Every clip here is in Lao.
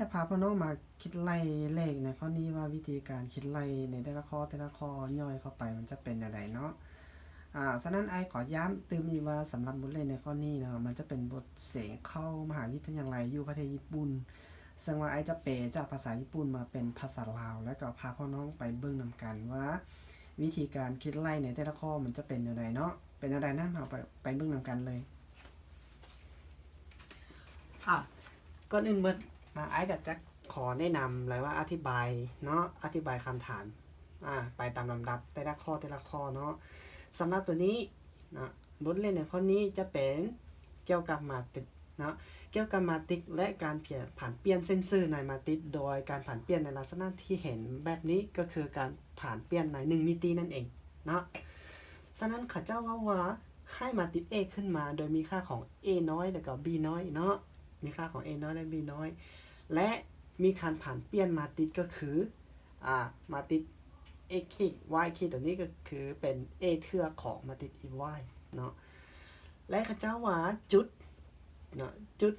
ຈະພາພວກນ້ອງມາຄິດໄລ່ເລກໃນຂໍ້ນີ້ວ່າ ວິທີການຄິດໄລ່ໃນແຕ່ລະຂໍ້ແຕ່ລະຂໍ້ຍ່ອຍເຂົ້າໄປມັນຈະເປັນແນວໃດເນາະ. ອາ ສະນັ້ນອ້າຍຂໍຢ້ຳຕື່ມອີກວ່າ ສຳລັບບົດຮຽນໃນຂໍ້ນີ້ເນາະ ມັນຈະເປັນບົດເສັງເຂົ້າມະຫາວິທະຍາໄລຢູ່ປະເທດຍີ່ປຸ່ນ ເຊິ່ງວ່າອ້າຍຈະແປຈາກພາສາຍີ່ປຸ່ນມາເປັນພາສາລາວ ແລ້ວກໍພາພວກນ້ອງໄປເບິ່ງນຳກັນວ່າ ວິທີການຄິດໄລ່ໃນແຕ່ລະຂໍ້ມັນຈະເປັນແນວໃດເນາະ. ເປັນແນວໃດນັ້ນ ເຮົາໄປ ໄປເບິ່ງນຳກັນເລີຍ. ອາ ກ່ອນອື່ນໝົດ ອາ ອ້າຍກໍຈະຂໍແນະນຳ ຫຼືວ່າອະທິບາຍເນາະ ອະທິບາຍຄຳຖາມ ອາ ໄປຕາມລຳດັບແຕ່ລະຂໍ້ແຕ່ລະຂໍ້ເນາະ. ສຳລັບຕົວນີ້ເນາະ ບົດຮຽນໃນຂໍ້ນີ້ຈະເປັນກ່ຽວກັບມາຕຣິກເນາະ ກ່ຽວກັບມາຕຣິກ ແລະ ການປ່ຽນ ຜັນປ່ຽນເສັ້ນຊື່ໃນມາຕຣິກ ໂດຍການຜັນປ່ຽນໃນລັກສະນະທີ່ເຫັນແບບນີ້ ກໍຄືການຜັນປ່ຽນໃນໜຶ່ງມິຕິນັ້ນເອງເນາະ. ສະນັ້ນເຂົາເຈົ້າເວົ້າວ່າ ໃຫ້ມາຕຣິກ A ຂຶ້ນມາໂດຍມີຄ່າຂອງ A ນ້ອຍ ແລ້ວກໍ B ນ້ອຍເນາະ ມີຄ່າຂອງ A ນ້ອຍ ແລະ B ນ້ອຍ ແລະ ມີການຜັນປ່ຽນມາຕຣິກ ກໍຄື ອາ ມາຕຣິກ x ຂີດ y ຂີດ ຕົວນີ້ກໍຄືເປັນ A ເທື່ອຂອງມາຕຣິກ x y ເນາະ ແລະ ເຂົາເຈົ້າວ່າຈຸດເນາະ ຈຸດ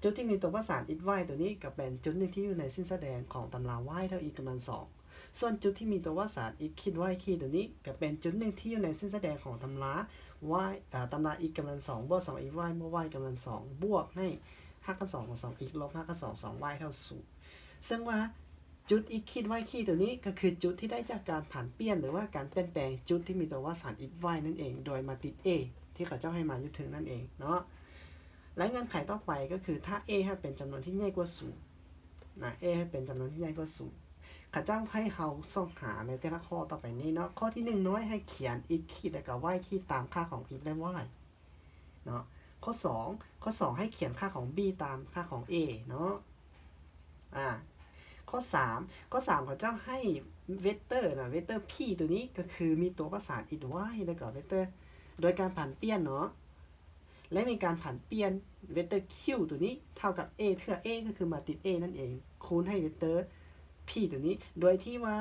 ຈຸດທີ່ມີຕົວປະສານ x y ຕົວນີ້ກໍເປັນຈຸດໜຶ່ງທີ່ຢູ່ໃນເສັ້ນສະແດງຂອງຕຳລາ y ເທົ່າ x ກຳລັງສອງ ສ່ວນຈຸດທີ່ມີຕົວປະສານ x ຂີດ y ຂີດ ຕົວນີ້ກໍເປັນຈຸດໜຶ່ງທີ່ຢູ່ໃນເສັ້ນສະແດງຂອງຕຳລາ y ເອີ ຕຳລາ x ກຳລັງສອງ ບວກສອງ x y ບວກ y ກຳລັງສອງ ບວກໃຫ້ຮາກຂັ້ນສອງຂອງສອງ x ລົບຮາກຂັ້ນສອງຂອງສອງ y ເທົ່າສູນ ເຊິ່ງວ່າຈຸດ x ຂີດ y ຂີດ ຕົວນີ້ກໍຄືຈຸດທີ່ໄດ້ຈາກການຜັນປ່ຽນ ຫຼືວ່າການປ່ຽນແປງຈຸດທີ່ມີຕົວປະສານ x y ນັ້ນເອງ ໂດຍມາຕຣິກ A ທີ່ເຂົາເຈົ້າໃຫ້ມາຢູ່ເທິງນັ້ນເອງເນາະ. ແລະ ເງື່ອນໄຂຕໍ່ໄປກໍຄື ຖ້າ A ໃຫ້ເປັນຈຳນວນທີ່ໃຫຍ່ກວ່າສູນນະ A ໃຫ້ເປັນຈຳນວນທີ່ໃຫຍ່ກວ່າສູນ ເຂົາເຈົ້າໃຫ້ເຮົາຊອກຫາໃນແຕ່ລະຂໍ້ຕໍ່ໄປນີ້ເນາະ. ຂໍ້ທີໜຶ່ງນ້ອຍ ໃຫ້ຂຽນ x ຂີດ ແລ້ວກໍ y ຂີດ ຕາມຄ່າຂອງ x ແລະ y ເນາະ. ຂໍ້ສອງ ຂໍ້ສອງໃຫ້ຂຽນຄ່າຂອງ b ຕາມຄ່າຂອງ a ເນາະ. ອາ ຂໍ້ສາມ ຂໍ້ສາມເຂົາເຈົ້າໃຫ້ເວັກເຕີນະ ເວັກເຕີ p ຕົວນີ້ກໍຄືມີຕົວປະສານ x y ແລ້ວກໍເວັກເຕີ ໂດຍການຜັນປ່ຽນເນາະ ແລະ ມີການຜັນປ່ຽນເວັກເຕີ q ຕົວນີ້ເທົ່າກັບ a ເທື່ອ a ກໍຄືມາຕຣິກ A ນັ້ນເອງ ຄູນໃຫ້ເວັກເຕີ p ຕົວນີ້ ໂດຍທີ່ວ່າ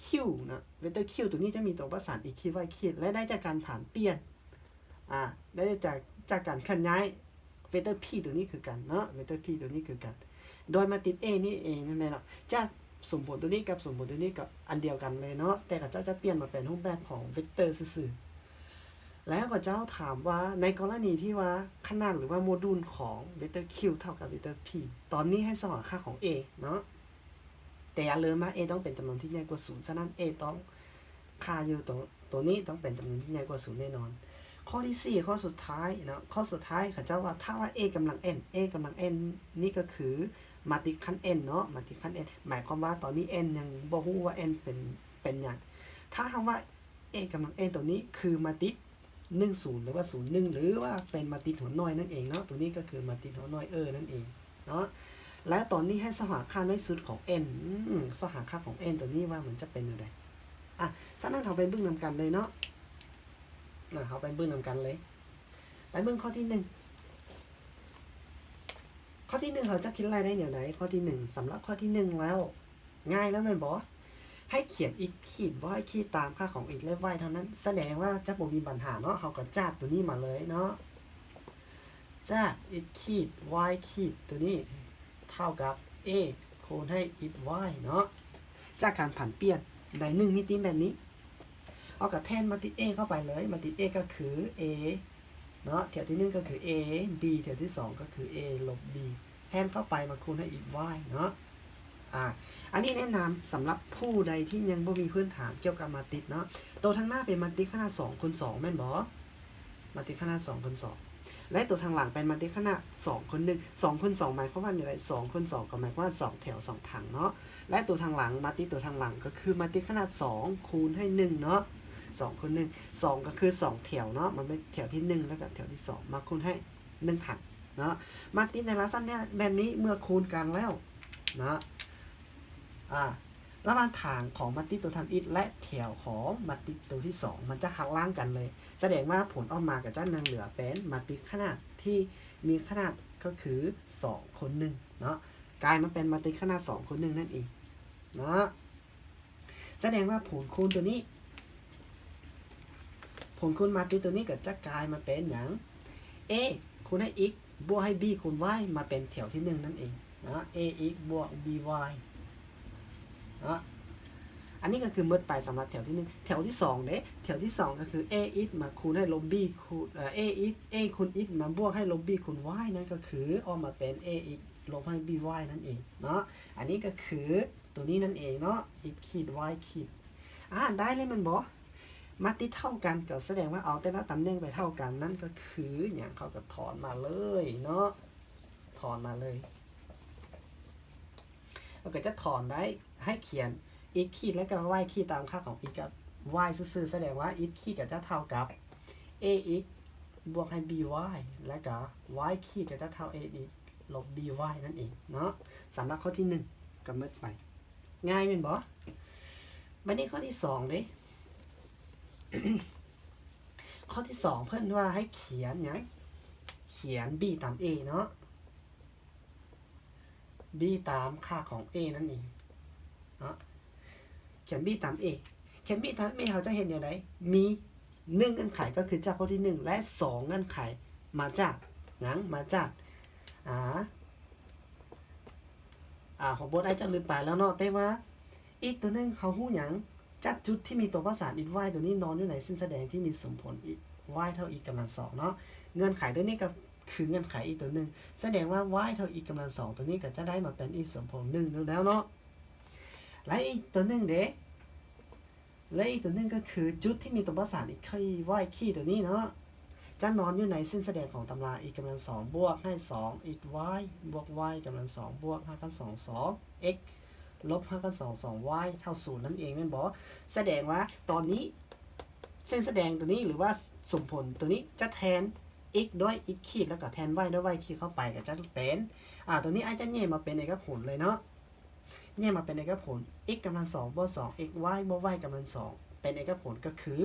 q ນະ ເວັກເຕີ q ຕົວນີ້ຈະມີຕົວປະສານ x ຂີດ y ຂີດ ແລະ ໄດ້ຈາກການຜັນປ່ຽນ ອາ ໄດ້ຈາກ ຈາກການເຄື່ອນຍ້າຍເວັກເຕີ p ຕົວນີ້ຄືກັນເນາະ ເວັກເຕີ p ຕົວນີ້ຄືກັນ ໂດຍມາຕຣິກ A ນີ້ເອງນັ້ນແຫຼະເນາະ. ຈາກສົມຜົນຕົວນີ້ກັບສົມຜົນຕົວນີ້ກໍອັນດຽວກັນເລີຍເນາະ ແຕ່ເຂົາເຈົ້າຈະປ່ຽນມາເປັນຮູບແບບຂອງເວັກເຕີຊື່ໆ. ແລ້ວເຂົາເຈົ້າຖາມວ່າ ໃນກໍລະນີທີ່ວ່າຂະໜາດ ຫຼືວ່າໂມດູນຂອງເວັກເຕີ q ເທົ່າກັບເວັກເຕີ p ຕອນນີ້ໃຫ້ຊອກຫາຄ່າຂອງ a ເນາະ ແຕ່ຢ່າລືມວ່າ a ຕ້ອງເປັນຈຳນວນທີ່ໃຫຍ່ກວ່າສູນ ສະນັ້ນ a ຕ້ອງ ຄ່າຢູ່ຕົວ ຕົວນີ້ຕ້ອງເປັນຈຳນວນທີ່ໃຫຍ່ກວ່າສູນແນ່ນອນ. ຂໍ້ທີສີ່ ຂໍ້ສຸດທ້າຍເນາະ ຂໍ້ສຸດທ້າຍເຂົາເຈົ້າວ່າ ຖ້າວ່າ a ກຳລັງ n a ກຳລັງ n ນີ້ກໍຄືມາຕຣິກຂັ້ນ n ເນາະ ມາຕຣິກຂັ້ນ n ໝາຍຄວາມວ່າຕອນນີ້ n ຍັງບໍ່ຮູ້ວ່າ n ເປັນ ເປັນຫຍັງ. ຖ້າຫາກວ່າ a ກຳລັງ n ຕົວນີ້ຄືມາຕຣິກ ໜຶ່ງສູນ ຫຼືວ່າ ສູນໜຶ່ງ ຫຼືວ່າເປັນມາຕຣິກຫົວໜ່ວຍນັ້ນເອງເນາະ ຕົວນີ້ກໍຄືມາຕຣິກຫົວໜ່ວຍ Ë ນັ້ນເອງເນາະ. ແລ້ວຕອນນີ້ໃຫ້ຊອກຫາຄ່ານ້ອຍສຸດຂອງ n ອືມ ຊອກຫາຄ່າຂອງ n ຕົວນີ້ວ່າມັນຈະເປັນແນວໃດ. ອາ ສະນັ້ນເຮົາໄປເບິ່ງນຳກັນເລີຍເນາະ ອາ ເຮົາໄປເບິ່ງນຳກັນເລີຍ ໄປເບິ່ງຂໍ້ທີໜຶ່ງ. ຂໍ້ທີໜຶ່ງ ເຮົາຈະຄິດໄລ່ໄດ້ແນວໃດ? ຂໍ້ທີໜຶ່ງ ສຳລັບຂໍ້ທີໜຶ່ງແລ້ວ ງ່າຍແລ້ວແມ່ນບໍ່? ໃຫ້ຂຽນ x ຂີດ y ຂີດ ຕາມຄ່າຂອງ x ແລະ y ເທົ່ານັ້ນ ສະແດງວ່າຈະບໍ່ມີບັນຫາເນາະ. ເຮົາກໍຈັດຕົວນີ້ມາເລີຍເນາະ ຈັດ x ຂີດ y ຂີດ ຕົວນີ້ເທົ່າກັບ a ຄູນໃຫ້ x y ເນາະ ຈາກການຜັນປ່ຽນໃນໜຶ່ງມິຕິແບບນີ້. ເຮົາກໍແທນມາຕຣິກ A ເຂົ້າໄປເລີຍ ມາຕຣິກ A ກໍຄື A ເນາະ ແຖວທີໜຶ່ງກໍຄື A b ແຖວທີສອງກໍຄື A ລົບ b ແທນເຂົ້າໄປມາຄູນໃຫ້ x y ເນາະ. ອາ ອັນນີ້ແນະນຳສຳລັບຜູ້ໃດທີ່ຍັງບໍ່ມີພື້ນຖານກ່ຽວກັບມາຕຣິກເນາະ. ໂຕທາງໜ້າເປັນມາຕຣິກຂະໜາດສອງຄູນສອງແມ່ນບໍ່? ມາຕຣິກຂະໜາດສອງຄູນສອງ ແລະ ໂຕທາງຫຼັງເປັນມາຕຣິກຂະໜາດສອງຄູນໜຶ່ງ ສອງຄູນສອງໝາຍຄວາມວ່າແນວໃດ? ສອງຄູນສອງກໍໝາຍຄວາມວ່າສອງແຖວສອງຖັງເນາະ ແລະ ໂຕທາງຫຼັງ ມາຕຣິກໂຕທາງຫຼັງກໍຄືມາຕຣິກຂະໜາດສອງຄູນໃຫ້ໜຶ່ງເນາະ ສອງຄູນໜຶ່ງ ສອງກໍຄືສອງແຖວເນາະ ມັນເປັນແຖວທີໜຶ່ງ ແລ້ວກໍແຖວທີສອງ ມາຄູນໃຫ້ໜຶ່ງຖັງເນາະ. ມາຕຣິກໃນລັກສະນະແບບນີ້ເມື່ອຄູນກັນແລ້ວເນາະ ອາ ລະຫວ່າງຖາງຂອງມາຕຣິກຕົວທຳອິດ ແລະ ແຖວຂອງມາຕຣິກຕົວທີສອງ ມັນຈະຫັກລ້າງກັນເລີຍ ສະແດງວ່າຜົນອອກມາກໍຈະຍັງເຫຼືອເປັນມາຕຣິກຂະໜາດທີ່ມີຂະໜາດກໍຄືສອງຄູນໜຶ່ງເນາະ ກາຍມາເປັນມາຕຣິກຂະໜາດສອງຄູນໜຶ່ງນັ້ນເອງເນາະ. ສະແດງວ່າຜົນຄູນຕົວນີ້ ຜົນຄູນມາຕຣິກຕົວນີ້ກໍຈະກາຍມາເປັນຫຍັງ? A ຄູນໃຫ້ x ບວກໃຫ້ b ຄູນ y ມາເປັນແຖວທີໜຶ່ງນັ້ນເອງ ເນາະ ax ບວກ by ເນາະ. ອັນນີ້ກໍຄືໝົດໄປສຳລັບແຖວທີໜຶ່ງ. ແຖວທີສອງເດ້ ແຖວທີສອງກໍຄື ax ມາຄູນໃຫ້ລົບ b ຄູນ ເອີ ax a ຄູນ x ມາບວກໃຫ້ລົບ b ຄູນ y ນັ້ນກໍຄືອອກມາເປັນ ax ລົບໃຫ້ by ນັ້ນເອງເນາະ. ອັນນີ້ກໍຄືຕົວນີ້ນັ້ນເອງເນາະ x ຂີດ y ຂີດ. ອາ ໄດ້ເລີຍແມ່ນບໍ່? ມາຕິດເທົ່າກັນ ກໍສະແດງວ່າເອົາແຕ່ລະຕຳແໜ່ງໄປເທົ່າກັນ ນັ້ນກໍຄືຫຍັງ? ເຮົາກໍຖອນມາເລີຍເນາະ ຖອນມາເລີຍ. ເຮົາກໍຈະຖອນໄດ້ ໃຫ້ຂຽນ x ຂີດ ແລ້ວກໍ y ຂີດ ຕາມຄ່າຂອງ x ກັບ y ຊື່ໆ ສະແດງວ່າ x ຂີດກໍຈະເທົ່າກັບ ax ບວກໃຫ້ by ແລ້ວກໍ y ຂີດກໍຈະເທົ່າ ax ລົບ by ນັ້ນເອງເນາະ. ສຳລັບຂໍ້ທີໜຶ່ງກໍໝົດໄປ. ງ່າຍແມ່ນບໍ່? ບັດນີ້ຂໍ້ທີສອງເດ້ ຂໍ້ທີສອງເພິ່ນວ່າໃຫ້ຂຽນຫຍັງ? ຂຽນ b ຕາມ a ເນາະ b ຕາມຄ່າຂອງ a ນັ້ນເອງເນາະ. ຂຽນ b ຕາມ a ຂຽນ b ຕາມ a ເຮົາຈະເຮັດແນວໃດ? ມີໜຶ່ງເງື່ອນໄຂ ກໍຄືຈາກຂໍ້ທີໜຶ່ງ ແລະ ສອງເງື່ອນໄຂ ມາຈາກຫຍັງ? ມາຈາກ ອາ ອາ ຂອງບົດອ້າຍຈັກລືມໄປແລ້ວເນາະ ແຕ່ວ່າ x ຕົວໜຶ່ງເຮົາຮູ້ຫຍັງ? ຈາກຈຸດທີ່ມີຕົວປະສານ x y ຕົວນີ້ນອນຢູ່ໃນເສັ້ນສະແດງທີ່ມີສົມຜົນ y ເທົ່າ x ກຳລັງສອງເນາະ. ເງື່ອນໄຂຕົວນີ້ກໍຄືເງື່ອນໄຂ x ຕົວໜຶ່ງ ສະແດງວ່າ y ເທົ່າ x ກຳລັງສອງຕົວນີ້ກໍຈະໄດ້ມາເປັນ x ສົມຜົນໜຶ່ງຢູ່ແລ້ວເນາະ. ແລະ x ຕົວໜຶ່ງເດ້? ແລະ ອີກຕົວໜຶ່ງກໍຄືຈຸດທີ່ມີຕົວປະສານ x ຂີດ y ຂີດຕົວນີ້ເນາະ ຈະນອນຢູ່ໃນເສັ້ນສະແດງຂອງຕຳລາ x ກຳລັງສອງບວກໃຫ້ສອງ x y ບວກ y ກຳລັງສອງບວກຮາກຂັ້ນສອງສອງ x ລົບຮາກຂັ້ນສອງສອງ y ເທົ່າສູນນັ້ນເອງແມ່ນບໍ່? ສະແດງວ່າຕອນນີ້ເສັ້ນສະແດງຕົວນີ້ ຫຼືວ່າສົມຜົນຕົວນີ້ຈະແທນ x ດ້ວຍ x ຂີດ ແລ້ວກໍແທນ y ດ້ວຍ y ຂີດເຂົ້າໄປ ກໍຈະເປັນ ອາ ຕົວນີ້ອາດຈະແຍກມາເປັນເອກະຜົນເລີຍເນາະ. ແຍກມາເປັນເອກະຜົນ x ກຳລັງສອງບວກສອງ x y ບວກ y ກຳລັງສອງ ເປັນເອກະຜົນກໍຄື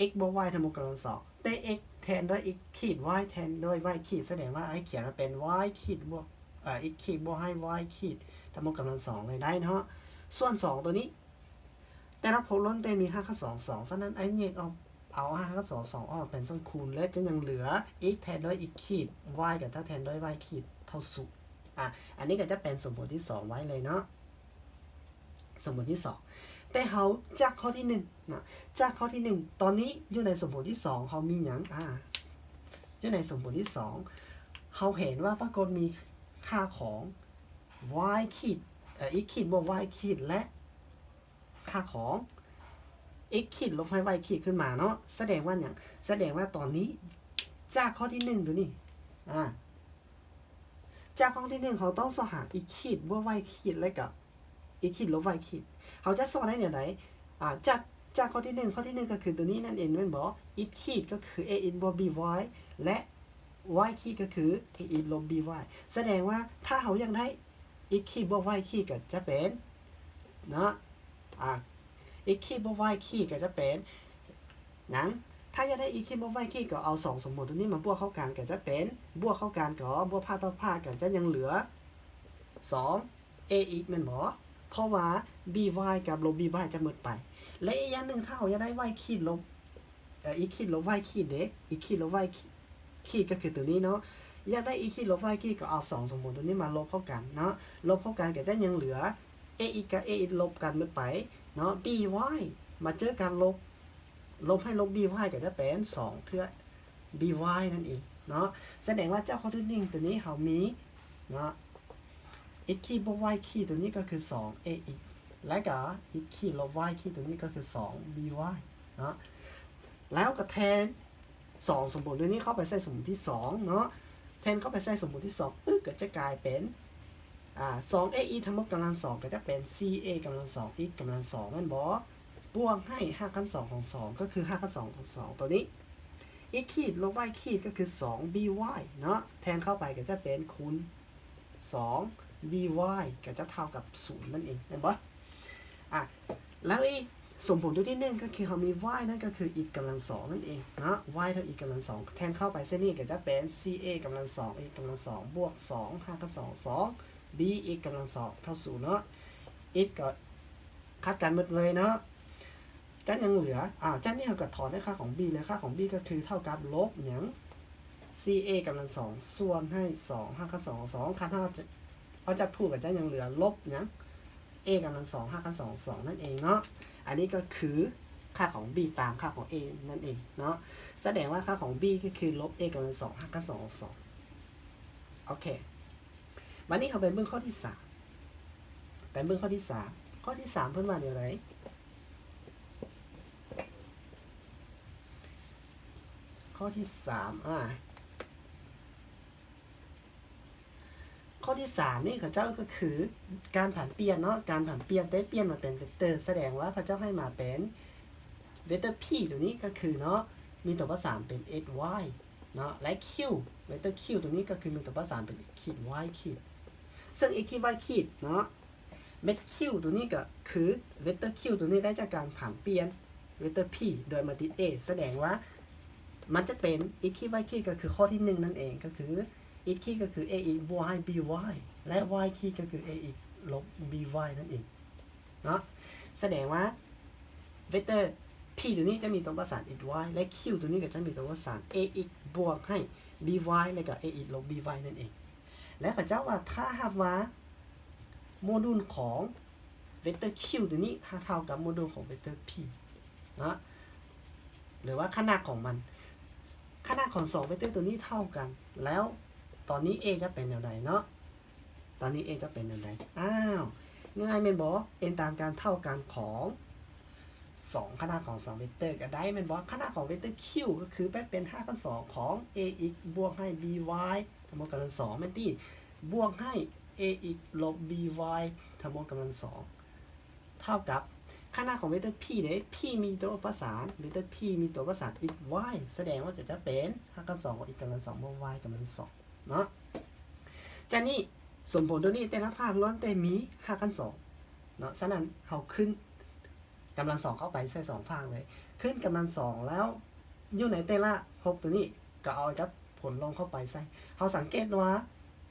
x ບວກ y ທັງໝົດກຳລັງສອງ ແຕ່ x ແທນດ້ວຍ x ຂີດ y ແທນດ້ວຍ y ຂີດ ສະແດງວ່າໃຫ້ຂຽນມາເປັນ y ຂີດບວກ ເອີ x ຂີດບວກໃຫ້ y ຂີດທັງໝົດກຳລັງສອງເລີຍໄດ້ເນາະ. ສ່ວນສອງຕົວນີ້ ແຕ່ລະພົດລ້ວນແຕ່ມີຮາກຂັ້ນສອງສອງ ສະນັ້ນ ອ້າຍແຍກອອກ ເອົາຮາກຂັ້ນສອງສອງອອກເປັນສ່ວນຄູນ ແລະ ຈະຍັງເຫຼືອ x ແທນດ້ວຍ x ຂີດ y ກໍຈະແທນດ້ວຍ y ຂີດເທົ່າສູນ. ອາ ອັນນີ້ກໍຈະເປັນສົມຜົນທີສອງໄວ້ເລີຍເນາະ ສົມຜົນທີສອງ. ແຕ່ເຮົາຈາກຂໍ້ທີໜຶ່ງນະ ຈາກຂໍ້ທີໜຶ່ງ ຕອນນີ້ຢູ່ໃນສົມຜົນທີສອງເຮົາມີຫຍັງ? ອາ ຢູ່ໃນສົມຜົນທີສອງ ເຮົາເຫັນວ່າປາກົດມີຄ່າຂອງ y ຂີດ ເອີ x ຂີດບວກ y ຂີດ ແລະ ຄ່າຂອງ x ຂີດລົບໃຫ້ y ຂີດຂຶ້ນມາເນາະ. ສະແດງວ່າຫຍັງ? ສະແດງວ່າຕອນນີ້ ຈາກຂໍ້ທີໜຶ່ງໂຕນີ້ ອາ ຈາກຂໍ້ທີໜຶ່ງ ເຮົາຕ້ອງຊອກຫາ x ຂີດບວກ y ຂີດ ແລ້ວກໍ x ຂີດລົບ y ຂີດ ເຮົາຈະຊອກໄດ້ແນວໃດ? ອາ ຈາກ ຈາກຂໍ້ທີໜຶ່ງ ຂໍ້ທີໜຶ່ງກໍຄືໂຕນີ້ນັ້ນເອງແມ່ນບໍ່? x ຂີດກໍຄື ax ບວກ by ແລະ y ຂີດກໍຄື ax ລົບ by. ສະແດງວ່າຖ້າເຮົາຢາກໄດ້ x ຂີດບວກ y ຂີດກໍຈະເປັນເນາະ ອາ x ຂີດບວກ y ຂີດກໍຈະເປັນຫຍັງ? ຖ້າຢາກໄດ້ x ຂີດບວກ y ຂີດກໍເອົາສອງສົມຜົນໂຕນີ້ມາບວກເຂົ້າກັນກໍຈະເປັນ ບວກເຂົ້າກັນກໍບວກພາກຕໍ່ພາກກໍຈະຍັງເຫຼືອສອງ ax ແມ່ນບໍ່? ເພາະວ່າ by ກັບລົບ by ຈະໝົດໄປ. ແລະ ອີກຢ່າງໜຶ່ງ ຖ້າເຮົາຢາກໄດ້ y ຂີດລົບ ເອີ x ຂີດລົບ y ຂີດເດ້ x ຂີດລົບ y ຂີດກໍຄືໂຕນີ້ເນາະ ຢາກໄດ້ x ຂີດລົບ y ຂີດກໍເອົາສອງສົມຜົນໂຕນີ້ມາລົບເຂົ້າກັນເນາະ ລົບເຂົ້າກັນກໍຈະຍັງເຫຼືອ ax ກັບ ax ລົບກັນໝົດໄປເນາະ by ມາເຈີກັນລົບ ລົບໃຫ້ລົບ by ກໍຈະເປັນສອງເທື່ອ by ນັ້ນເອງເນາະ. ສະແດງວ່າຈາກຂໍ້ທີໜຶ່ງໂຕນີ້ເຮົາມີເນາະ x ຂີດບວກ y ຂີດໂຕນີ້ກໍຄືສອງ ax ແລະກໍ x ຂີດລົບ y ຂີດໂຕນີ້ກໍຄືສອງ by ເນາະ ແລ້ວກໍແທນສອງສົມຜົນໂຕນີ້ເຂົ້າໄປໃສ່ສົມຜົນທີສອງເນາະ ແທນເຂົ້າໄປໃສ່ສົມຜົນທີສອງປຶບ ກໍຈະກາຍເປັນ ອາ ສອງ ax ທັງໝົດກຳລັງສອງ ກໍຈະເປັນ ສີ່ a ກຳລັງສອງ x ກຳລັງສອງແມ່ນບໍ່? ບວກໃຫ້ຮາກຂັ້ນສອງຂອງສອງ ກໍຄືຮາກຂັ້ນສອງຂອງສອງໂຕນີ້ x ຂີດລົບ y ຂີດ ກໍຄືສອງ by ເນາະ ແທນເຂົ້າໄປກໍຈະເປັນຄູນສອງ by ກໍຈະເທົ່າກັບສູນນັ້ນເອງແມ່ນບໍ່? ອາ ແລ້ວອີກສົມຜົນໂຕທີໜຶ່ງ ກໍຄືເຮົາມີ y ນັ້ນກໍຄື x ກຳລັງສອງນັ້ນເອງເນາະ y ເທົ່າ x ກຳລັງສອງ ແທນເຂົ້າໄປໃສ່ນີ້ກໍຈະເປັນ ສີ່ a ກຳລັງສອງ x ກຳລັງສອງບວກສອງຮາກຂັ້ນສອງຂອງສອງ by x ກຳລັງສອງເທົ່າສູນເນາະ x ກໍຂັດກັນໝົດເລີຍເນາະ ຈະຍັງເຫຼືອ ອາ ຈາກນີ້ເຮົາກໍຖອນໃຫ້ຄ່າຂອງ b ເລີຍ ຄ່າຂອງ b ກໍຄືເທົ່າກັບລົບຫຍັງ? ສີ່ a ກຳລັງສອງ ສ່ວນໃຫ້ສອງຮາກຂັ້ນສອງຂອງສອງ ຄັນເຮົາຈະ ເຮົາຈັບຖືກກໍຈະຍັງເຫຼືອລົບຫຍັງ a ກຳລັງສອງ ຮາກຂັ້ນສອງ ສອງ ນັ້ນເອງເນາະ. ອັນນີ້ກໍຄືຄ່າຂອງ b ຕາມຄ່າຂອງ a ນັ້ນເອງເນາະ. ສະແດງວ່າຄ່າຂອງ b ກໍຄືລົບ a ກຳລັງສອງ ຮາກຂັ້ນສອງ ສອງ. ໂອເຄ ບັດນີ້ເຮົາໄປເບິ່ງຂໍ້ທີສາມ ໄປເບິ່ງຂໍ້ທີສາມ ຂໍ້ທີສາມເພິ່ນວ່າແນວໃດ? ຂໍ້ທີສາມ ອາ ຂໍ້ທີສາມນີ້ເຂົາເຈົ້າກໍຄືການຜັນປ່ຽນເນາະ ການຜັນປ່ຽນ ແຕ່ປ່ຽນມາເປັນເວັກເຕີ ສະແດງວ່າເຂົາເຈົ້າໃຫ້ມາເປັນເວັກເຕີ p ຕົວນີ້ກໍຄືເນາະ ມີຕົວປະສານເປັນ x y ເນາະ ແລະ q ເວັກເຕີ q ຕົວນີ້ກໍຄືມີຕົວປະສານເປັນ x ຂີດ y ຂີດ ເຊິ່ງ x ຂີດ y ຂີດເນາະ ເມັດ q ຕົວນີ້ກໍຄືເວັກເຕີ q ຕົວນີ້ໄດ້ຈາກການຜັນປ່ຽນເວັກເຕີ p ໂດຍມາຕິດ a ສະແດງວ່າມັນຈະເປັນ x ຂີດ y ຂີດ ກໍຄືຂໍ້ທີໜຶ່ງນັ້ນເອງ ກໍຄື x ຂີດ ກໍຄື ax ບວກໃຫ້ by ແລະ y ຂີດ ກໍຄື ax ລົບ by ນັ້ນເອງເນາະ. ສະແດງວ່າເວັກເຕີ p ຕົວນີ້ຈະມີຕົວປະສານ x y ແລະ q ຕົວນີ້ກໍຈະມີຕົວປະສານ ax ບວກໃຫ້ by ແລະ ກໍ ax ລົບ by ນັ້ນເອງ. ແລະ ເຂົາເຈົ້າວ່າ ຖ້າຫາກວ່າໂມດູນຂອງເວັກເຕີ q ຕົວນີ້ຫາກເທົ່າກັບໂມດູນຂອງເວັກເຕີ p ເນາະ ຫຼືວ່າຂະໜາດຂອງມັນ ຂະໜາດຂອງສອງເວັກເຕີຕົວນີ້ເທົ່າກັນ ແລ້ວຕອນນີ້ a ຈະເປັນແນວໃດເນາະ? ຕອນນີ້ a ຈະເປັນແນວໃດ? ອ້າວ ງ່າຍແມ່ນບໍ່? ເອັນຕາມການເທົ່າກັນຂອງສອງ ຂະໜາດຂອງສອງເວັກເຕີກໍໄດ້ແມ່ນບໍ່? ຂະໜາດຂອງເວັກເຕີ q ກໍຄືແປງເປັນຮາກຂັ້ນສອງຂອງ ax ບວກໃຫ້ by ທັງໝົດກຳລັງສອງແມ່ນຕິ? ບວກໃຫ້ ax ລົບ by ທັງໝົດກຳລັງສອງ ເທົ່າກັບຂະໜາດຂອງເວັກເຕີ p ເດ້ p ມີຕົວປະສານ ເວັກເຕີ p ມີຕົວປະສານ x y ສະແດງວ່າກໍຈະເປັນຮາກຂັ້ນສອງຂອງ x ກຳລັງສອງບວກ y ກຳລັງສອງເນາະ. ຈາກນີ້ ສົມຜົນຕົວນີ້ແຕ່ລະພາກລ້ວນແຕ່ມີຮາກຂັ້ນສອງເນາະ ສະນັ້ນເຮົາຂຶ້ນກຳລັງສອງເຂົ້າໄປໃສ່ສອງພາກເລີຍ ຂຶ້ນກຳລັງສອງແລ້ວ ຢູ່ໃນແຕ່ລະຫົກຕົວນີ້ ກໍເອົາເອກັບຜົນລົງເຂົ້າໄປໃສ່ ເຮົາສັງເກດວ່າ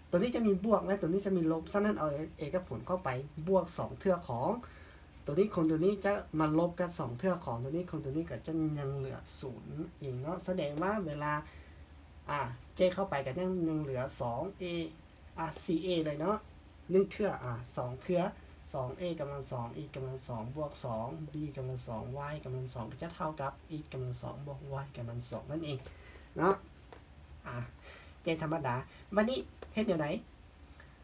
ຕົວນີ້ຈະມີບວກ ແລະ ຕົວນີ້ຈະມີລົບ ສະນັ້ນເອົາເອກັບຜົນເຂົ້າໄປ ບວກສອງເທື່ອຂອງຕົວນີ້ ຄູນຕົວນີ້ຈະມາລົບກັບສອງເທື່ອຂອງຕົວນີ້ ຄູນຕົວນີ້ກໍຈະຍັງເຫຼືອສູນອີກເນາະ. ສະແດງວ່າເວລາ ອາ ເຈເຂົ້າໄປກໍຍັງ ຍັງເຫຼືອສອງເອ ອາ ສີ່ເອເລີຍເນາະ ໜຶ່ງເທື່ອ ອາ ສອງເທື່ອ ສອງເອກຳລັງສອງ x ກຳລັງສອງບວກສອງ b ກຳລັງສອງ y ກຳລັງສອງ ຈະເທົ່າກັບ x ກຳລັງສອງບວກ y ກຳລັງສອງນັ້ນເອງເນາະ. ອາ ເຈທຳມະດາ ບັດນີ້ເຮັດແນວໃດ?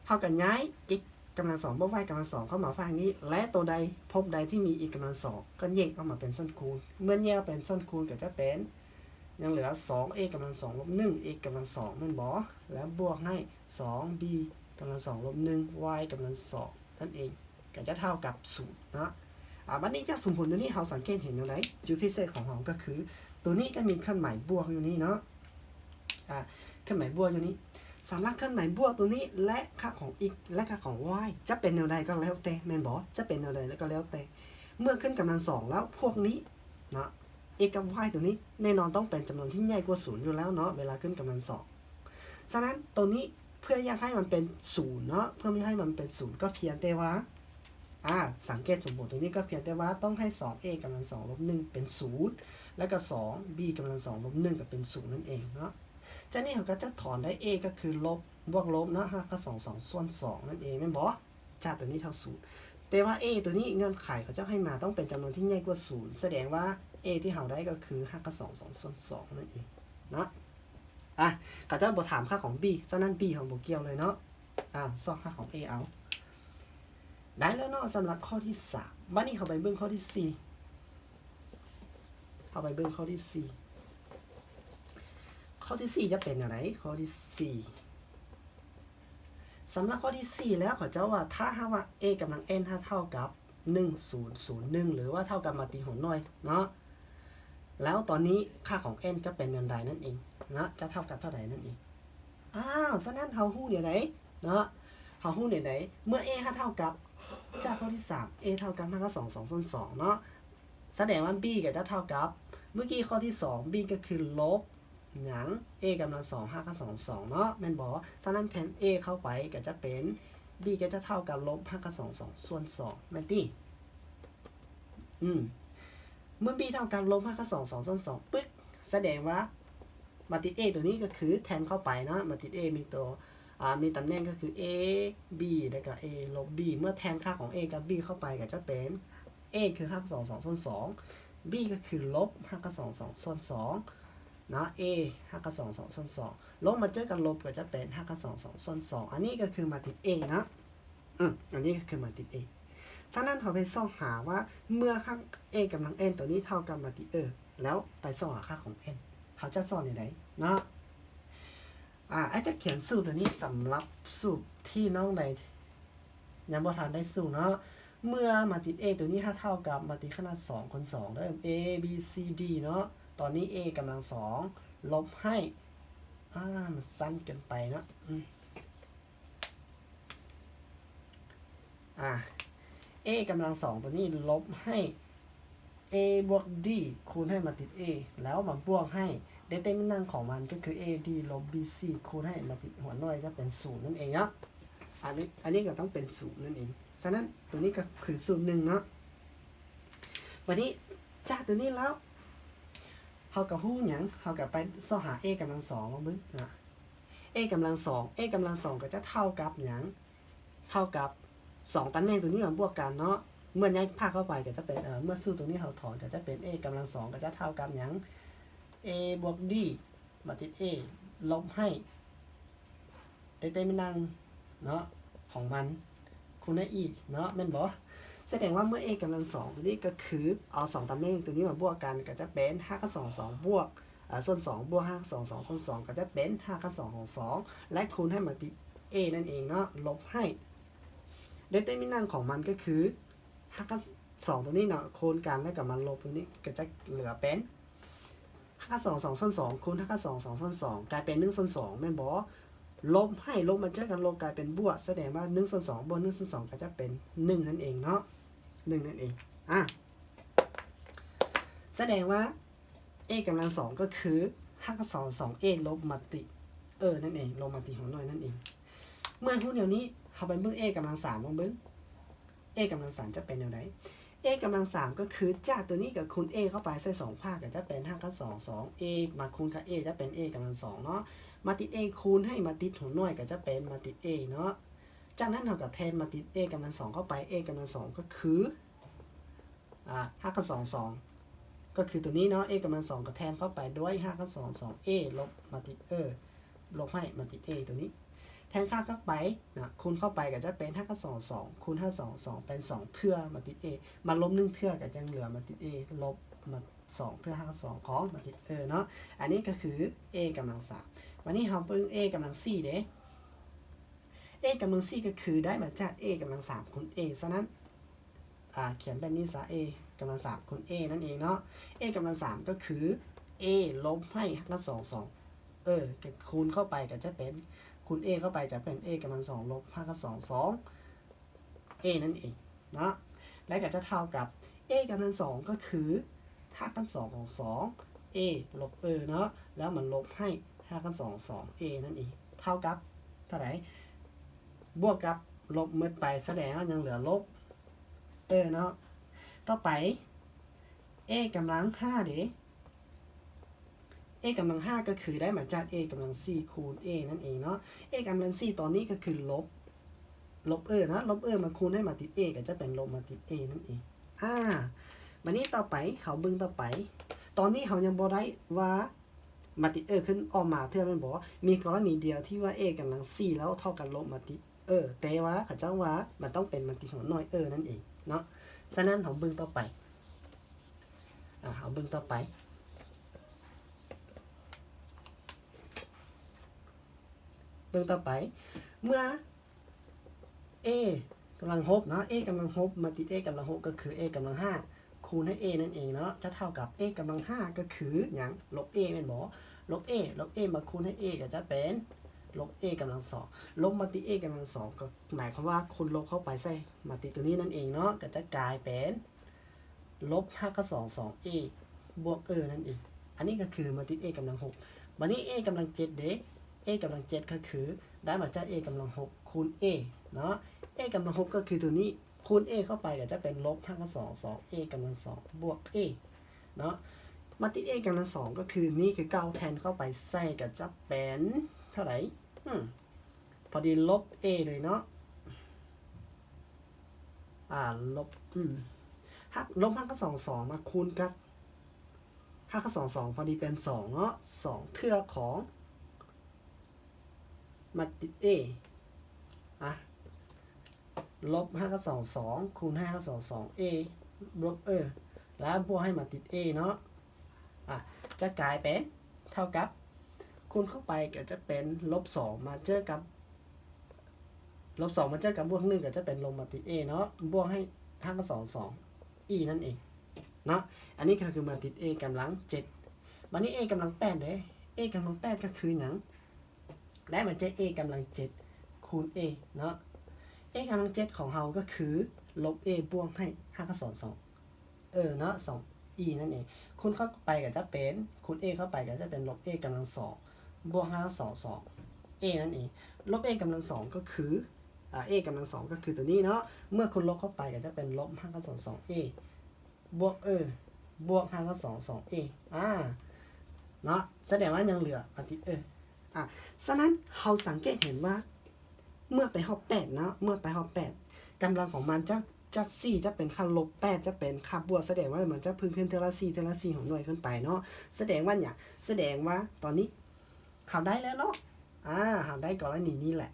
ເຮົາກໍຍ້າຍ x ກຳລັງສອງບວກ y ກຳລັງສອງເຂົ້າມາຝັ່ງນີ້ ແລະ ໂຕໃດ ພົບໃດທີ່ມີ x ກຳລັງສອງ ກໍແຍກອອກມາເປັນສ່ວນຄູນ ເມື່ອແຍກເປັນສ່ວນຄູນກໍຈະເປັນ ຍັງເຫຼືອສອງເອກຳລັງສອງລົບໜຶ່ງ x ກຳລັງສອງແມ່ນບໍ່? ແລ້ວບວກໃຫ້ສອງບີກຳລັງສອງລົບໜຶ່ງ y ກຳລັງສອງນັ້ນເອງ ກໍຈະເທົ່າກັບສູນເນາະ. ອາ ບັດນີ້ຈາກສົມຜົນຕົວນີ້ເຮົາສັງເກດເຫັນແນວໃດ? ຈຸດພິເສດຂອງເຮົາກໍຄື ຕົວນີ້ຈະມີເຄື່ອນໝາຍບວກຢູ່ນີ້ເນາະ ອາ ເຄື່ອນໝາຍບວກຢູ່ນີ້ ສຳລັບເຄື່ອນໝາຍບວກຕົວນີ້ ແລະ ຄ່າຂອງ x ແລະ ຄ່າຂອງ y ຈະເປັນແນວໃດກໍແລ້ວແຕ່ແມ່ນບໍ່? ຈະເປັນແນວໃດກໍແລ້ວແຕ່ ເມື່ອຂຶ້ນກຳລັງສອງແລ້ວ ພວກນີ້ເນາະ x ກັບ y ຕົວນີ້ແນ່ນອນຕ້ອງເປັນຈຳນວນທີ່ໃຫຍ່ກວ່າສູນຢູ່ແລ້ວເນາະ ເວລາຂຶ້ນກຳລັງສອງ. ສະນັ້ນ ຕົວນີ້ເພື່ອຢາກໃຫ້ມັນເປັນສູນເນາະ ເພື່ອບໍ່ໃຫ້ມັນເປັນສູນ ກໍພຽງແຕ່ວ່າ ອາ ສັງເກດສົມຜົນຕົວນີ້ ກໍພຽງແຕ່ວ່າຕ້ອງໃຫ້ສອງເອກຳລັງສອງລົບໜຶ່ງເປັນສູນ ແລ້ວກໍສອງບີກຳລັງສອງລົບໜຶ່ງກໍເປັນສູນນັ້ນເອງເນາະ. ຈາກນີ້ເຮົາກໍຈະຖອນໄດ້ a ກໍຄືລົບ ບວກລົບເນາະ ຮາກຂັ້ນສອງ ສອງສ່ວນສອງນັ້ນເອງແມ່ນບໍ່? ຈາກຕົວນີ້ເທົ່າສູນ ແຕ່ວ່າ a ຕົວນີ້ເງື່ອນໄຂເຂົາເຈົ້າໃຫ້ມາຕ້ອງເປັນຈຳນວນທີ່ໃຫຍ່ກວ່າສູນ ສະແດງວ່າ a ທີ່ເຮົາໄດ້ກໍຄືຮາກຂັ້ນສອງ ສອງສ່ວນສອງນັ້ນເອງເນາະ. ອາ ເຂົາເຈົ້າບໍ່ຖາມຄ່າຂອງ b ສະນັ້ນ b ເຮົາບໍ່ກ່ຽວເລີຍເນາະ. ອາ ຊອກຄ່າຂອງ a ເອົາ ໄດ້ແລ້ວເນາະ ສຳລັບຂໍ້ທີສາມ. ບັດນີ້ເຮົາໄປເບິ່ງຂໍ້ທີສີ່ ເຮົາໄປເບິ່ງຂໍ້ທີສີ່ ຂໍ້ທີສີ່ຈະເປັນແນວໃດ? ຂໍ້ທີສີ່ ສຳລັບຂໍ້ທີສີ່ແລ້ວ ເຂົາເຈົ້າວ່າ ຖ້າຫາກວ່າ a ກຳລັງ n ຫາກເທົ່າກັບໜຶ່ງສູນສູນໜຶ່ງ ຫຼືວ່າເທົ່າກັບມາຕິຫົວໜ່ວຍເນາະ ແລ້ວຕອນນີ້ຄ່າຂອງ n ຈະເປັນແນວໃດນັ້ນເອງເນາະ ຈະເທົ່າກັບເທົ່າໃດນັ້ນເອງ. ອ້າວ ສະນັ້ນເຮົາຮູ້ແນວໃດເນາະ ເຮົາຮູ້ແນວໃດ? ເມື່ອ a ຫາກເທົ່າກັບ ຈາກຂໍ້ທີສາມ a ເທົ່າກັບຮາກຂັ້ນສອງ ສອງສ່ວນສອງເນາະ ສະແດງວ່າ b ກໍຈະເທົ່າກັບ ເມື່ອກີ້ຂໍ້ທີສອງ b ກໍຄືລົບ ຫຍັງ a ກຳລັງສອງຮາກຂັ້ນສອງສອງເນາະ ແມ່ນບໍ່? ສະນັ້ນແທນ a ເຂົ້າໄປກໍຈະເປັນ b ກໍຈະເທົ່າກັບລົບຮາກຂັ້ນສອງສອງສ່ວນສອງແມ່ນຕິ? ອືມ ເມື່ອ b ເທົ່າກັບລົບຮາກຂັ້ນສອງສອງສ່ວນສອງປຶກ ສະແດງວ່າມາຕິດ a ຕົວນີ້ກໍຄືແທນເຂົ້າໄປເນາະ ມາຕິດ a ມີຕົວ ອາ ມີຕຳແໜ່ງກໍຄື A B ແລ້ວກໍ A ລົບ B ເມື່ອແທນຄ່າຂອງ A ກັບ B ເຂົ້າໄປກໍຈະເປັນ A ຄືຮາກສອງສອງສ່ວນສອງ B ກໍຄືລົບຮາກສອງສອງສ່ວນສອງເນາະ A ຮາກສອງສອງສ່ວນສອງ ລົບມາເຈີກັນລົບກໍຈະເປັນຮາກສອງສອງສ່ວນສອງ ອັນນີ້ກໍຄືມາຕິດ A ເນາະ ອື ອັນນີ້ກໍຄືມາຕິດ A ສະນັ້ນເຮົາໄປຊອກຫາວ່າ ເມື່ອຄ່າ A ກຳລັງ n ຕົວນີ້ເທົ່າກັບມາຕິດ A ແລ້ວໄປຊອກຫາຄ່າຂອງ n ເຮົາຈະຊອກແນວໃດເນາະ ອາ ອ້າຍຈະຂຽນສູດຕົວນີ້ສຳລັບສູດທີ່ນ້ອງໃດຍັງບໍ່ທັນໄດ້ສູດເນາະ ເມື່ອມາຕິດ A ຕົວນີ້ຫາເທົ່າກັບມາຕິດຂະໜາດສອງຄູນສອງເດີ A B C D ເນາະ ຕອນນີ້ A ກຳລັງສອງລົບໃຫ້ ອາ ມັນສັ້ນເກີນໄປເນາະ ອື ອາ A ກຳລັງສອງຕົວນີ້ລົບໃຫ້ A ບວກ D ຄູນໃຫ້ມາຕິດ A ແລ້ວມາບວກໃຫ້ determinant ຂອງມັນກໍຄື AD ລົບ BC ຄູນໃຫ້ມາຕິດຫົວໜ່ວຍຈະເປັນສູນນັ້ນເອງເນາະ ອັນນີ້ ອັນນີ້ກໍຕ້ອງເປັນສູນນັ້ນເອງ ສະນັ້ນຕົວນີ້ກໍຄືສູນໜຶ່ງເນາະ ບັດນີ້ຈາກຕົວນີ້ແລ້ວ ເຮົາກໍຮູ້ຫຍັງ ເຮົາກໍໄປຊອກຫາ A ກຳລັງສອງມາເບິ່ງນະ A ກຳລັງສອງ A ກຳລັງສອງກໍຈະເທົ່າກັບຫຍັງ ເທົ່າກັບສອງຕຳແໜ່ງຕົວນີ້ມາບວກກັນເນາະ ເມື່ອຍ້າຍພາກເຂົ້າໄປກໍຈະເປັນ ເອີ ເມື່ອສູດຕົວນີ້ເຮົາຖອນກໍຈະເປັນ A ກຳລັງສອງກໍຈະເທົ່າກັບຫຍັງ A ບວກ D ມາຕິດ A ລົບໃຫ້ determinant ເນາະ ຂອງມັນ ຄູນໃຫ້ອີກເນາະ ແມ່ນບໍ່? ສະແດງວ່າເມື່ອ A ກຳລັງສອງຕົວນີ້ກໍຄືເອົາສອງຕຳແໜ່ງຕົວນີ້ມາບວກກັນ ກໍຈະເປັນຮາກຂັ້ນສອງສອງບວກ ເອີ ສ່ວນສອງບວກຮາກສອງສອງສ່ວນສອງ ກໍຈະເປັນຮາກຂັ້ນສອງຂອງສອງ ແລະ ຄູນໃຫ້ມາຕິດ A ນັ້ນເອງເນາະ ລົບໃຫ້ determinant ຂອງມັນກໍຄືຮາກຂັ້ນສອງຕົວນີ້ເນາະ ຄູນກັນ ແລ້ວກໍມາລົບຕົວນີ້ ກໍຈະເຫຼືອເປັນ ຮາກຂັ້ນສອງສອງສ່ວນສອງ ຄູນຮາກຂັ້ນສອງສອງສ່ວນສອງ ກາຍເປັນໜຶ່ງສ່ວນສອງແມ່ນບໍ່? ລົບໃຫ້ ລົບມາເຈີກັນ ລົບກາຍເປັນບວກ ສະແດງວ່າໜຶ່ງສ່ວນສອງບວກໜຶ່ງສ່ວນສອງກໍຈະເປັນໜຶ່ງນັ້ນເອງເນາະ ໜຶ່ງນັ້ນເອງ ອາ ສະແດງວ່າ A ກຳລັງສອງກໍຄືຮາກຂັ້ນສອງສອງ A ລົບມາຕິດ A ນັ້ນເອງ ລົບມາຕິດຫົວໜ່ວຍນັ້ນເອງ ເມື່ອຮູ້ແນວນີ້ ເຮົາໄປເບິ່ງ A ກຳລັງສາມ ລອງເບິ່ງ A ກຳລັງສາມຈະເປັນແນວໃດ? A ກຳລັງສາມກໍຄືຈາກຕົວນີ້ກໍຄູນ A ເຂົ້າໄປໃສ່ສອງພາກ ກໍຈະເປັນຮາກຂັ້ນສອງສອງ A ມາຄູນກັບ A ຈະເປັນ A ກຳລັງສອງເນາະ ມາຕິດ A ຄູນໃຫ້ມາຕິດຫົວໜ່ວຍກໍຈະເປັນມາຕິດ A ເນາະ ຈາກນັ້ນເຮົາກໍແທນມາຕິດ A ກຳລັງສອງເຂົ້າໄປ A ກຳລັງສອງກໍຄື ອາ ຮາກຂັ້ນສອງສອງ ກໍຄືຕົວນີ້ເນາະ A ກຳລັງສອງກໍແທນເຂົ້າໄປດ້ວຍຮາກຂັ້ນສອງສອງ A ລົບມາຕິດ A ລົບໃຫ້ມາຕິດ A ຕົວນີ້ ແທນຄ່າເຂົ້າໄປນະ ຄູນເຂົ້າໄປກໍຈະເປັນຮາກຂັ້ນສອງສອງ ຄູນຮາກສອງສອງເປັນສອງເທື່ອມາຕິດ A ມາລົບໜຶ່ງເທື່ອກໍຍັງເຫຼືອມາຕິດ A ລົບມາສອງເທື່ອຮາກສອງຂອງມາຕິດ A ເນາະ ອັນນີ້ກໍຄື A ກຳລັງສາມ ບາດນີ້ເຮົາເບິ່ງ A ກຳລັງສີ່ເດ້ A ກຳລັງສີ່ກໍຄືໄດ້ມາຈາກ A ກຳລັງສາມຄູນ A ສະນັ້ນ ອາ ຂຽນແບບນີ້ຊະ A ກຳລັງສາມຄູນ A ນັ້ນເອງເນາະ A ກຳລັງສາມກໍຄື A ລົບໃຫ້ຮາກຂັ້ນສອງສອງ ເອີ ກໍຄູນເຂົ້າໄປກໍຈະເປັນ ຄູນ A ເຂົ້າໄປຈະເປັນ A ກຳລັງສອງລົບຮາກຂັ້ນສອງສອງ A ນັ້ນເອງເນາະ ແລະ ກໍຈະເທົ່າກັບ A ກຳລັງສອງກໍຄືຮາກຂັ້ນສອງຂອງສອງ A ລົບ A ເນາະ ແລ້ວມາລົບໃຫ້ຮາກຂັ້ນສອງສອງ A ນັ້ນເອງ ເທົ່າກັບເທົ່າໃດ? ບວກກັບລົບໝົດໄປ ສະແດງວ່າຍັງເຫຼືອລົບ A ເນາະ ຕໍ່ໄປ A ກຳລັງຫ້າເດ A ກຳລັງຫ້າກໍຄືໄດ້ມາຈາກ A ກຳລັງສີ່ຄູນ A ນັ້ນເອງເນາະ A ກຳລັງສີ່ຕອນນີ້ກໍຄືລົບ ລົບ A ເນາະ ລົບ A ມາຄູນໃຫ້ມາຕິດ A ກໍຈະເປັນລົບມາຕິດ A ນັ້ນເອງ ອາ ບາດນີ້ຕໍ່ໄປ ເຮົາເບິ່ງຕໍ່ໄປ ຕອນນີ້ເຮົາຍັງບໍ່ໄດ້ວ່າມາຕິດ A ຂຶ້ນອອກມາເທື່ອແມ່ນບໍ່? ມີກໍລະນີດຽວທີ່ວ່າ A ກຳລັງສີ່ແລ້ວເທົ່າກັນລົບມາຕິດ A ແຕ່ວ່າເຂົາເຈົ້າວ່າມັນຕ້ອງເປັນມາຕິດຫົວໜ່ວຍ A ນັ້ນເອງເນາະ ສະນັ້ນເຮົາເບິ່ງຕໍ່ໄປ ອາ ເຮົາເບິ່ງຕໍ່ໄປ ເບິ່ງຕໍ່ໄປ ເມື່ອ A ກຳລັງຫົກເນາະ A ກຳລັງຫົກມາຕິດ A ກຳລັງຫົກກໍຄື A ກຳລັງຫ້າຄູນໃຫ້ A ນັ້ນເອງເນາະ ຈະເທົ່າກັບ A ກຳລັງຫ້າກໍຄືຫຍັງ? ລົບ A ແມ່ນບໍ່? ລົບ A ລົບ A ມາຄູນໃຫ້ A ກໍຈະເປັນລົບ A ກຳລັງສອງ ລົບມາຕິດ A ກຳລັງສອງ ກໍໝາຍຄວາມວ່າຄູນລົບເຂົ້າໄປໃສ່ມາຕິດຕົວນີ້ນັ້ນເອງເນາະ ກໍຈະກາຍເປັນ ລົບຮາກຂັ້ນສອງສອງ A ບວກ A ນັ້ນເອງ ອັນນີ້ກໍຄືມາຕິດ A ກຳລັງຫົກ ບາດນີ້ A ກຳລັງເຈັດເດ A ກຳລັງເຈັດກໍຄືໄດ້ມາຈາກ A ກຳລັງຫົກຄູນ A ເນາະ A ກຳລັງຫົກກໍຄືຕົວນີ້ ຄູນ A ເຂົ້າໄປກໍຈະເປັນລົບຮາກຂັ້ນສອງສອງ A ກຳລັງສອງບວກ A ເນາະ ມາຕິດ A ກຳລັງສອງກໍຄືນີ້ຄືເກົ່າ ແທນເຂົ້າໄປໃສ່ກໍຈະເປັນເທົ່າໃດ? ອືມ ພໍດີລົບ a ເລີຍເນາະ ອາ ລົບ ອືມ ຮາກ ລົບຮາກຂັ້ນສອງສອງມາຄູນກັບຮາກຂັ້ນສອງສອງ ພໍດີເປັນສອງເນາະ ສອງເທື່ອຂອງ ມາຕິດ a ອະ ລົບຮາກຂັ້ນສອງສອງ ຄູນຮາກຂັ້ນສອງສອງ a ລົບ ເອີ ແລ້ວບວກໃຫ້ມາຕິດ a ເນາະ ອະ ຈະກາຍເປັນເທົ່າກັບ ຄູນເຂົ້າໄປກໍຈະເປັນລົບສອງ ມາເຈີກັບ ລົບສອງ ມາເຈີກັບບວກໜຶ່ງ ກໍຈະເປັນລົບມາຕິດ a ເນາະ ບວກໃຫ້ຮາກຂັ້ນສອງສອງ e ນັ້ນເອງເນາະ. ອັນນີ້ກໍຄືມາຕິດ a ກຳລັງເຈັດ ບາດນີ້ a ກຳລັງແປດເດ້ a ກຳລັງແປດກໍຄືຫຍັງ? ໄດ້ມາຈາກ a ກຳລັງເຈັດຄູນ a ເນາະ a ກຳລັງເຈັດຂອງເຮົາກໍຄືລົບ a ບວກໃຫ້ຮາກຂັ້ນສອງສອງ ເອີ ເນາະ ສອງ e ນັ້ນເອງ ຄູນເຂົ້າໄປກໍຈະເປັນ ຄູນ a ເຂົ້າໄປກໍຈະເປັນລົບ a ກຳລັງສອງບວກຮາກສອງສອງ a ນັ້ນເອງ ລົບ a ກຳລັງສອງກໍຄື ອາ a ກຳລັງສອງກໍຄືຕົວນີ້ເນາະ ເມື່ອຄູນລົບເຂົ້າໄປກໍຈະເປັນລົບຮາກສອງສອງ a ບວກ ເອີ ບວກຮາກສອງສອງ a ອາ ເນາະ ສະແດງວ່າຍັງເຫຼືອມາຕິດ ເອີ ອາ ສະນັ້ນເຮົາສັງເກດເຫັນວ່າ ເມື່ອໄປຮອບແປດເນາະ ເມື່ອໄປຮອບແປດ ກຳລັງຂອງມັນຈະ ຈາກສີ່ຈະເປັນຄ່າລົບແປດ ຈະເປັນຄ່າບວກ ສະແດງວ່າມັນຈະເພີ່ມຂຶ້ນເທື່ອລະສີ່ ເທື່ອລະສີ່ຂອງໜ່ວຍຂຶ້ນໄປເນາະ ສະແດງວ່າຫຍັງ? ສະແດງວ່າຕອນນີ້ເຮົາໄດ້ແລ້ວເນາະ ອາ ເຮົາໄດ້ກໍລະນີນີ້ແຫຼະ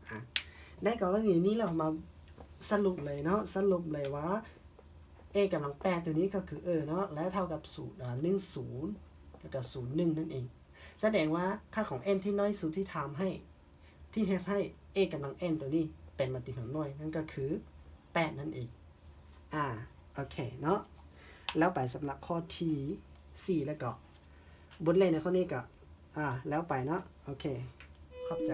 ອາ ໄດ້ກໍລະນີນີ້ແລ້ວ ເຮົາມາສະຫຼຸບເລີຍເນາະ ສະຫຼຸບເລີຍວ່າ a ກຳລັງແປດຕົວນີ້ກໍຄື ເອີ ເນາະ ແລະ ເທົ່າກັບສູນ ອາ ໜຶ່ງສູນ ແລ້ວກໍສູນໜຶ່ງນັ້ນເອງ ສະແດງວ່າຄ່າຂອງ n ທີ່ນ້ອຍສຸດທີ່ທຳໃຫ້ ທີ່ເຮັດໃຫ້ a ກຳລັງ n ຕົວນີ້ເປັນມາຕິດຂອງໜ່ວຍ ນັ້ນກໍຄືແປດນັ້ນເອງ ອາ ໂອເຄເນາະ ແລ້ວໄປສຳລັບຂໍ້ທີສີ່ ແລ້ວກໍບົດເລກໃນຂໍ້ນີ້ກໍ ອາ ແລ້ວໄປເນາະ ໂອເຄ ຂອບໃຈ.